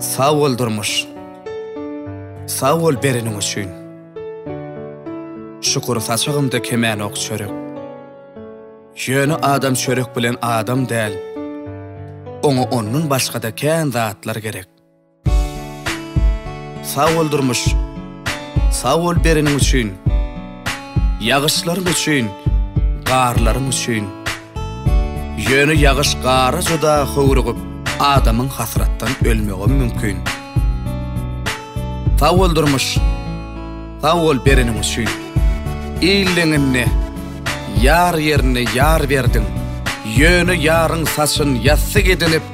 Sag bol durmuş. Sag bol bereniň üçin. Şükür saçagymda kemänok çörek. Ýöne adam çörek bilen adam däl. Oňa ondan başgada kän zatlar gerek. Sag bol durmuş. Sag bol bereniň üçin. Ýagyşlaryň üçin, garlaryň üçin. Ýöne ýagyş gara juda höwrügip, adamyň hasratdan ölmegem mümkin. Sag bol durmuş. Sag bol bereniň üçin. Il deňinde, ýar ýerine ýar berdiň. Ýöne ýaryň saçyn ýassyk edinip,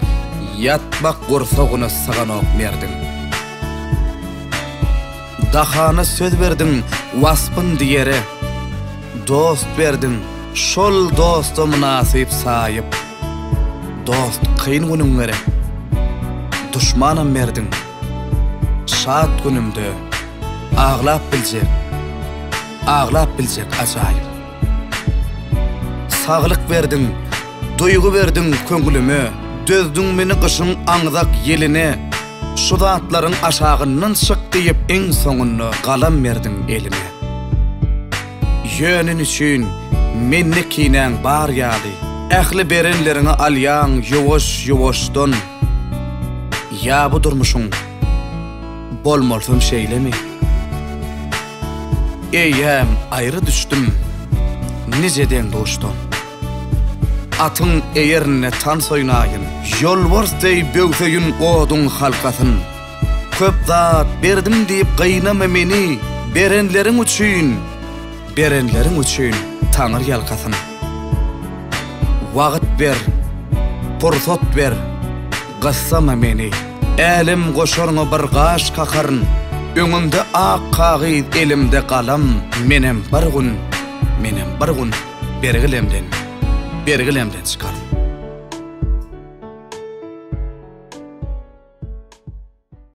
ýatmak gursagyna syganok merdiň. Dahana söz berdiň waspyn diýere, Dost berdiň, şol dosta mynasyp saýyp. Dost kyn günüň gerek, duşmanam berdiň. Şat günümde aglap biljek, aglap biljek ajaýyp. Saglyk berdiň, duýgy berdiň köňlüme, Dözdüň meni gyşyň aňzak ýeline. Şu zatlaryň aşagyndan çyk diýip iň soňunda galam berdiň elime. Ýöne niçün mende kinäň bar ýaly, Ähli berenleriňi alýaň ýuwaş-ýuwaşdan. Ýa bu durmuşyň bolmalysam şeýlemi? Eýýäm aýra düşdüm nije deň-duşdan. Atyň eýerinde tans oýnaýyn. Ýolbars deý böwseýin oduň halkasyn. Köp zat berdim diýip gynama meni, Berenleriň üçin, berenleriň üçin Taňry ýalkasyn. Wagt ber, pursat ber, gyssama meni. Älem goşaryňa bir gaş kakaryn. Öňümde ak kagyz, elimde galam, Menem bir gün, menem bir gün. Bergilemden, bergilemden çykaryn.